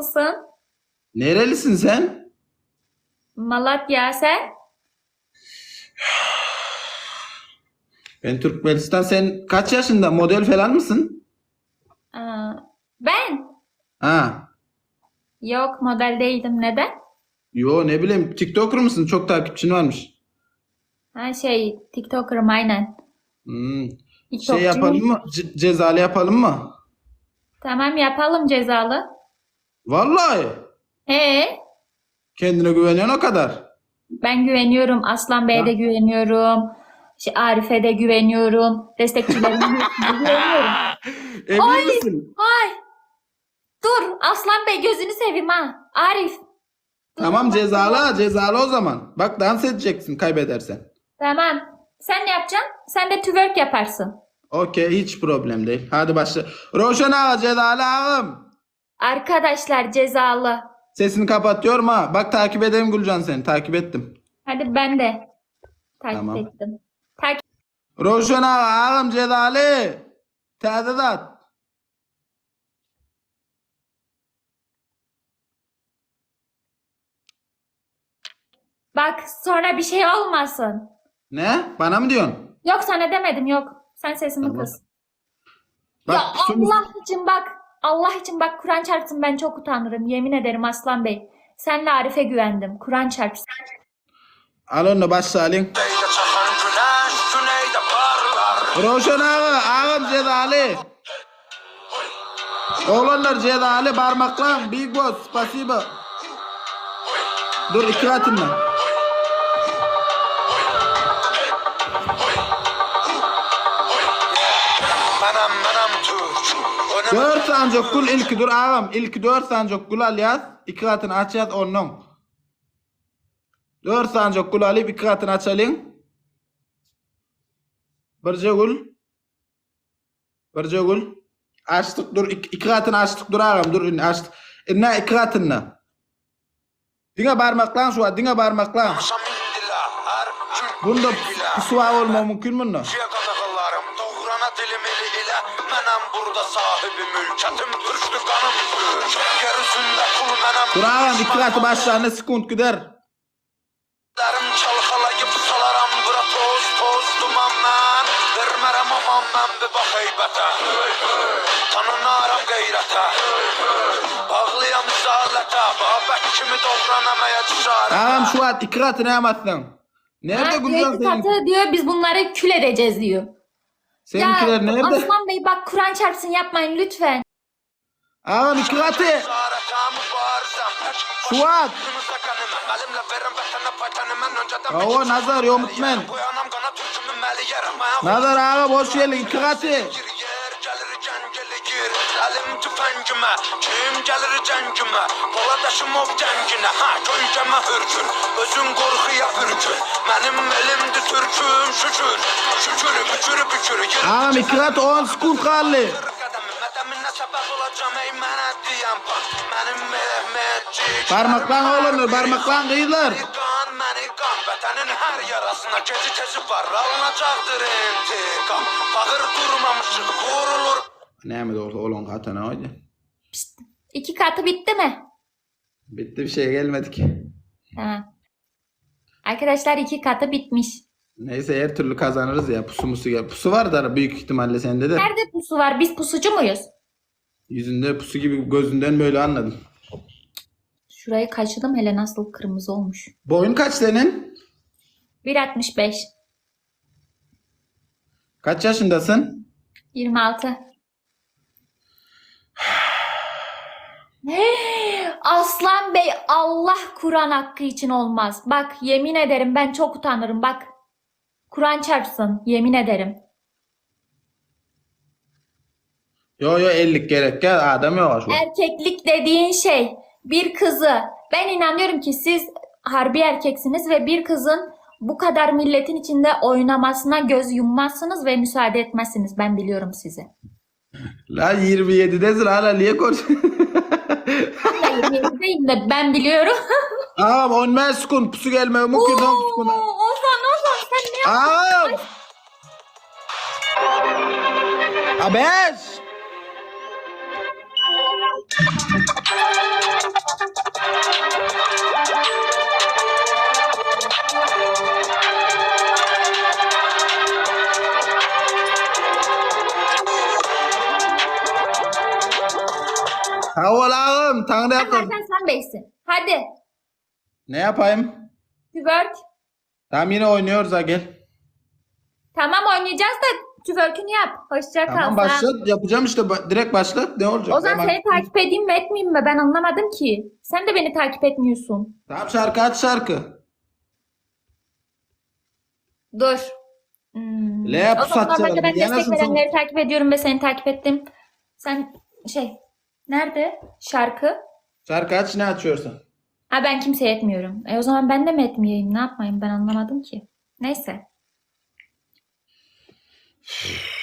Nasylsyn? Nerelisin sen? Malatya sen? Ben Türkmenistan sen kaç yaşında model falan mısın? Aa, ben? Ha. Yok model değildim. Neden? Yo ne bileyim TikToker mısın? Çok takipçin varmış. Ha şey TikToker'ım aynen. Hmm. Şey TikTokçuyum. yapalım mı? Ce- cezalı yapalım mı? Tamam yapalım cezalı. Vallahi He, kendine güveniyorsun o kadar. ben güveniyorum. Aslan Bey'e de güveniyorum. Şey, Arif'e de güveniyorum. Destekçilerimin hepsine güveniyorum. Emin Ay! misin? Ay! Dur Aslan Bey gözünü seveyim ha. Arif. Dur, Tamam bak- cezalı cezalı o zaman. Bak dans edeceksin kaybedersen. Tamam. Sen ne yapacaksın? Sen de twerk yaparsın. Okey hiç problem değil. Hadi başla. Roşan ağa cezalı ağam. Arkadaşlar cezalı. Sesini kapatıyorum ha. Bak takip edeyim Gülcan seni. Takip ettim. Hadi ben de takip Tamam. ettim. Takip Roşan ağa ağam cezalı. Təzədat. Bak sonra bir şey olmasın. Ne? Bana mı diyorsun? Yok sana demedim yok. Sen sesimi Tamam. kıs. Bak Ya pusu Allah için bak. Allah için bak Kur'an çarpsın ben çok utanırım. Yemin ederim Aslan Bey. Senle Arif'e güvendim. Kur'an çarpsın. Al onu başla alın. Güneyde çakan güneş, güneyde parlar. Roşan ağa, ağam cezalı. Oğlanlar cezalı barmaklan. Big boss, spasibo. Dur iki katından. Menem menem Türk. Önüm Dört sancak gül ilki dur ağam. İlki dört sancak gül al yaz. İki katını aç yaz onun. Dört sancak gül alıp iki katını açalım. Birce gül. Birce gül. Açtık dur. İki, iki katını açtık dur ağam. Dur indi açtık. İnne iki katını. Diňe barmaklan şu an, diňe barmaklan. indila, her Türk Bunda ile. pusuva olma mümkün bunda. Şiye qadağalarım, doğrana dilim eli ile. Mənəm burada sahibi mülkətim, türkdü qanım türk. Yer üzündə kul mənəm. Dur ağam iki katı başlarına sekund gider. Dərim çalxalayıb salaram bura toz toz duman mən Vermərəm aman mən bir bax heybətə Tanınaram qeyrətə Bağlıyam zalətə Babək kimi doğran əməyə cüsarətə Ağam şu an iki katı ne yapmazsın? Nerede Ha, Gülcan diyor iki senin? katı diyor biz bunları kül edeceğiz diyor. Seninkiler nerede? Aslan Bey bak Kur'an çarpsın yapmayın lütfen. Ağam iki katı. Cüsarətə mübarizəm Tək Suat. Qırmızı qanım Əlimlə verirəm vətənə paytanı Mən öncədən Bravo Nazar yomutmen. Qoyanam qana türkümün məli yerəm Nazar ağa boş geldin iki katı. Gir yer gəlir cəngəli gir Əlim tüfəngimə Kim gəlir cəngimə Poladaşım ov cənginə Ha kölgəmə hürkür Özün qorxuya bürkür Mənim elimdir türküm şükür Şükür bükür bükür Yer Ağam iki katı 10 sekund kaldı. qədəmim Qədəminə səbəb olacam ey mənə deyən pan Mənim Mehmetçik Parmaklan oğlanlar parmaklan kızlar. Məni qan, məni qan Vətənin hər yarasına geci tezi var Alınacaqdır intiqam Fağır durmamışıq, vurulur Ne mi doğru olan katı ne oydu? Pişt. İki katı bitti mi? Bitti bir şey gelmedi ki. Tamam. Arkadaşlar iki katı bitmiş. Neyse her türlü kazanırız ya pusu musu gel. Pusu var da büyük ihtimalle sende de. Nerede pusu var? Biz pusucu muyuz? Yüzünde pusu gibi gözünden böyle anladım. Şurayı kaşıdım hele nasıl kırmızı olmuş. Boyun kaç senin? 1.65. Kaç yaşındasın? 26. Aslan Bey Allah Kur'an hakkı için olmaz. Bak yemin ederim ben çok utanırım bak. Kur'an çarpsın yemin ederim. Yo yo 50 gerek gel adam yok şu. Erkeklik dediğin şey bir kızı ben inanıyorum ki siz harbi erkeksiniz ve bir kızın bu kadar milletin içinde oynamasına göz yummazsınız ve müsaade etmezsiniz. Ben biliyorum sizi. La 27'desin hala niye konuşuyorsun? Hayır, değil de ben biliyorum. Ağam 15 sekund pusu gelme mümkün 10 sekund. Oo, Ozan Ozan sen ne Ağam. A 5. Ağam Taňry Sen ýalkasyn. varsan sen beysin. Hadi. Ne yapayım? Twerk. Tamam yine oynuyoruz ha gel. Tamam oynayacağız da twerk'ünü yap. Hoşça kal. Tamam Sağ ol. başlat yapacağım işte Ba- direkt başlat ne olacak? Ozan Hemen- seni takip edeyim mi etmeyeyim mi? Ben anlamadım ki. Sen de beni takip etmiyorsun. Tamam şarkı aç şarkı. Dur. Hmm. Le O zaman pusat normalde ben çalalım. destek Yanasın son. verenleri takip ediyorum ve seni takip ettim. Sen şey nerede? Şarkı. Şarkı aç ne açıyorsun? Ha ben kimseye etmiyorum. E o zaman ben de mi etmeyeyim? Ne yapmayayım? Ben anlamadım ki. Neyse.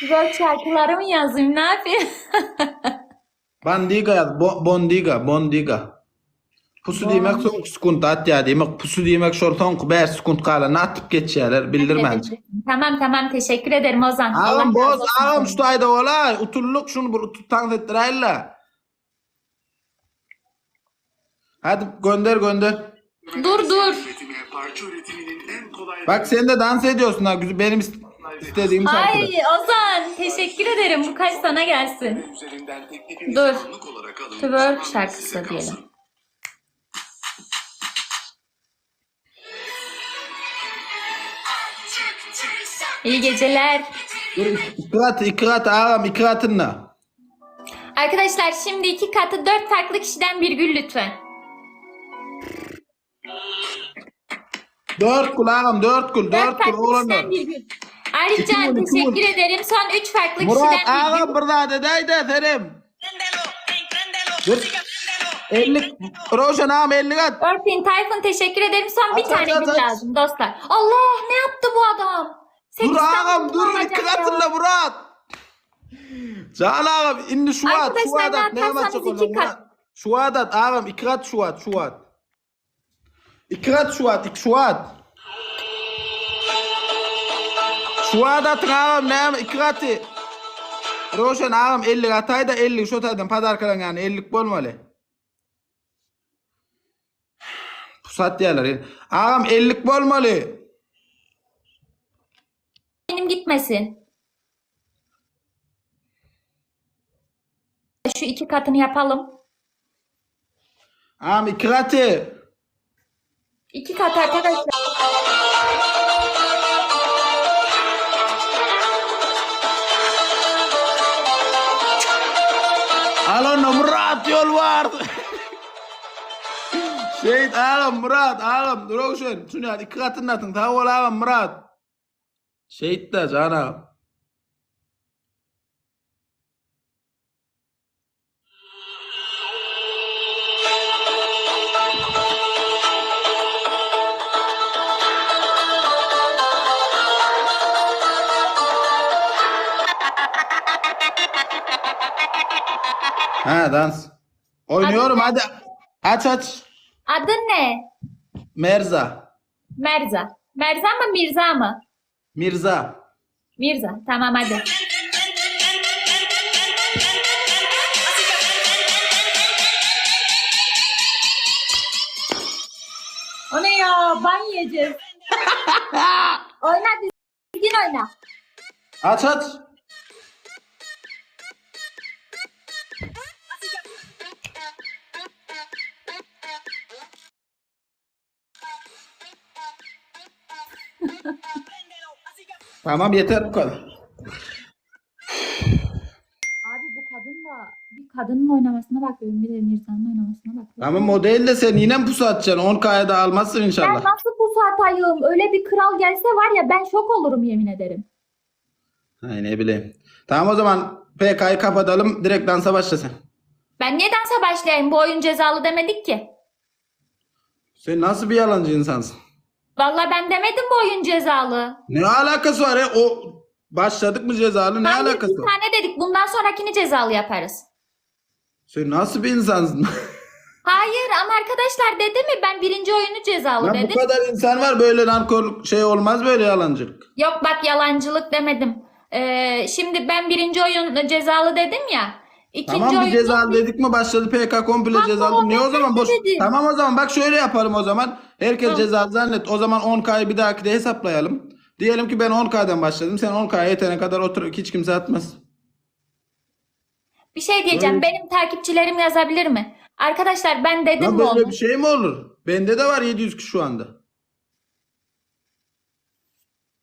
Güzel şarkıları mı yazayım? Ne yapayım? Bandiga yaz. Bo bondiga, bondiga. Pusu diýmek soňky sekunt atýar diýmek, pusu diýmek şol soňky 5 sekunt galany atyp geçýärler, bildirmänçik. Tamam tamam teşekkür ederim Ozan. Allah Agam razı boz, olsun. agam şu taýda bolay, utulluk şunu bir utup tans etdiräýle. Hadi gönder gönder. Dur dur. Üretimi, parça üretiminin en kolay Bak sen de dans ediyorsun ha, güzel- benim ist- istediğim şarkıda. Ay Ozan teşekkür ederim. Bu kaç sana gelsin. üzerinden teklifinizi Dur. anlık olarak alın. Twerk Zamanınız şarkısı size diyelim. kalsın. İyi geceler. Dur, iki kat, iki kat ağam, iki katınla. Arkadaşlar şimdi iki katı dört farklı kişiden bir gül lütfen. Dört kul ağam, dört kul, Dört dört kul farklı oğlanlar. kişiden bir gül. Arifcan İki gül, iki teşekkür ederim. Son üç farklı Murat kişiden bir gül. ağam bir daha dedeydi serim. Dur. 50 Roşan ağam 50 kat. Örfin Tayfun teşekkür ederim. Son bir Aç, tane aç, gül aç, aç. lazım dostlar. Allah ne yaptı bu adam? Dur Sekiz tane ağam gül dur alacak iki ya. katınla Murat. Can ağam indi şu at şu Arkadaşlar, at ne ne atarsanız yapacak iki oğlum kat. Murat. Şu at ağam iki kat şu at şu at. İki kat şu at iki şu at. Şu at atın ağam ne yap- iki katı. Roşan ağam 50 atay da 50 şu taydan padarkalan yani 50 bolmaly. Pusat diýerler. Ağam 50 bolmaly. Benim gitmesin. Şu iki katını yapalım. Ağam iki katı. İki kat arkadaşlar. Al onu Murat yol var. Şey ağam Murat ağam Roşan şunu ya iki katını atın. Tamam ol ağam Murat. Şehit de can ağam. Ha dans. Oynuyorum hadi. Aç aç. Adın ne? Merza. Merza. Merza mı Mirza mı? Mirza. Mirza. Tamam hadi. O ne ya? Ban yiyeceğiz. oyna düzgün oyna. Aç aç. Tamam yeter bu kadar. Abi bu kadın da bir kadının oynamasına bakıyorum bir de Mirza'nın oynamasına bakıyorum. Tamam o değil de sen yine mi pusu atacaksın? 10K'ya da almazsın Ben inşallah. nasıl pusu atayım? Öyle bir kral gelse var ya ben şok olurum yemin ederim. Ay ne bileyim. Tamam o zaman PK'yı kapatalım. Direkt dansa başla sen. Ben niye dansa başlayayım? Bu oyun cezalı demedik ki. Sen nasıl bir yalancı insansın? Vallahi ben demedim bu oyun cezalı. Ne alakası var ya? O başladık mı cezalı ne Hayır, alakası bir var? tane dedik. Bundan sonrakini cezalı yaparız. Sen nasıl bir insansın? Hayır ama arkadaşlar dedi mi ben birinci oyunu cezalı Lan bu dedim. kadar insan var böyle nankörlük şey olmaz böyle yalancılık. Yok bak yalancılık demedim. Ee, şimdi ben birinci oyun cezalı dedim ya. İkinci Tamam bir oyunu cezalı dedik mi başladı PK komple Tamam, cezalı. Niye o zaman boş? dedim. Tamam o zaman bak şöyle yapalım o zaman. Herkes Tamam. cezalı zannet. O zaman 10K'yı bir dahaki de hesaplayalım. Diyelim ki ben 10K'dan başladım. Sen 10K'ya yetene kadar otur hiç kimse atmaz. Bir şey diyeceğim. Benim takipçilerim yazabilir mi? Arkadaşlar ben dedim Lan mi böyle onu? bir şey mi olur? Bende de var 700 kişi şu anda.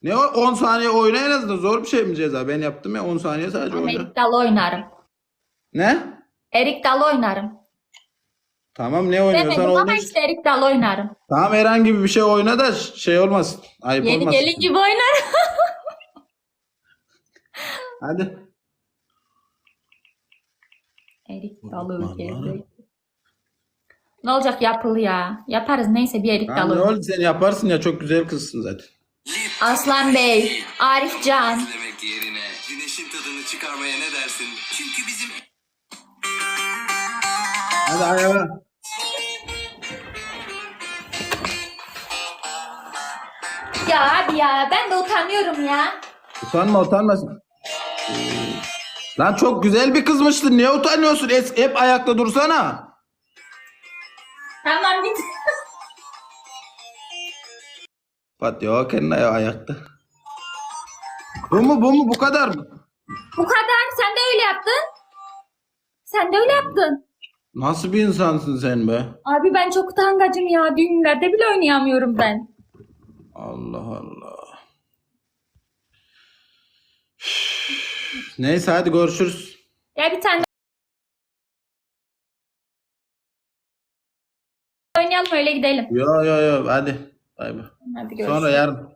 Ne o 10 saniye oyna en azından zor bir şey mi ceza? Ben yaptım ya 10 saniye sadece Tamam, oyna. Erik Dalı oynarım. Ne? Erik Dalı oynarım. Tamam ne oynuyorsan Demedim oyna. ama işte Erik Dalı oynarım. Tamam herhangi bir şey oyna da şey olmasın. Ayıp Yeni olmasın. gelin gibi oynarım. Hadi. Erik Dalı Vallahi. geldi. Ne olacak yapılı ya. Yaparız neyse bir Erik Tamam, Dalı ne oynarım. oldu sen yaparsın ya çok güzel kızsın zaten. Aslan Bey, Arif Can. İzlemek yerine güneşin tadını çıkarmaya ne dersin? Çünkü bizim Hadi ayağa. Ya abi ya ben de utanıyorum ya. Utanma utanmasın. Ee, Lan çok güzel bir kızmıştın. Niye utanıyorsun? Es, hep ayakta dursana. Tamam git. Pat yok kendine ya ayakta. Bu mu bu mu bu kadar mı? Bu kadar. Sen de öyle yaptın. Sen de öyle yaptın. Nasıl bir insansın sen be? Abi ben çok utangacım ya. Düğünlerde bile oynayamıyorum ben. Allah Allah. Üf. Neyse hadi görüşürüz. Ya bir tane oynayalım öyle gidelim. Yo yo yo hadi. Bay bay. Hadi görüşürüz. Sonra yarın.